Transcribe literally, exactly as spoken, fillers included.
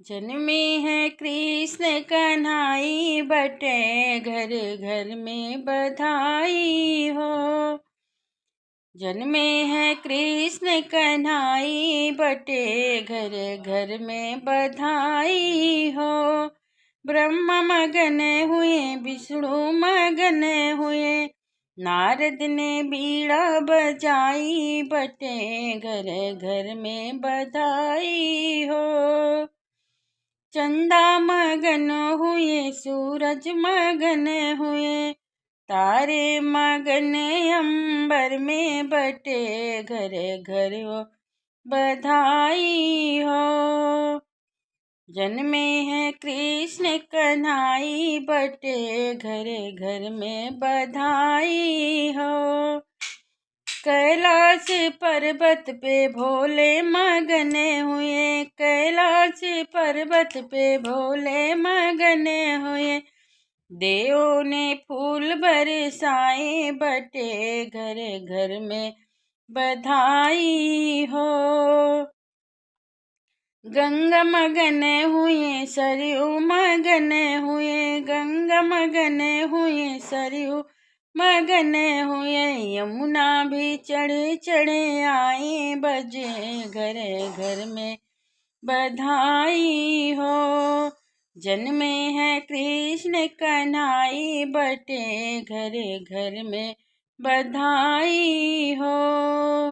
जन्मे हैं कृष्ण कन्हाई बटे घर घर में बधाई हो। जन्मे हैं कृष्ण कन्हाई बटे घर घर में बधाई हो। ब्रह्मा मगन हुए, विष्णु मगन हुए, नारद ने बीड़ा बजाई बटे घर घर में बधाई हो। चंदा मगन हुए, सूरज मगन हुए, तारे मगन अंबर में बटे घर घर वो बधाई हो। जन्मे हैं कृष्ण कन्हाई बटे घर घर में बधाई हो। कैलाश पर्वत पे भोले मगन हुए, कैलाश पर्वत पे भोले मगन हुए, देवों ने फूल बरसाए बटे घर घर में बधाई हो। गंगा मगन हुए, सरयू मगन हुए, गंगा मगन हुए, सरयू मगन हुए, यमुना भी चढ़े चढ़े आए बजे घर घर में बधाई हो। जन्मे हैं कृष्ण कन्हाई बटे घर घर में बधाई हो।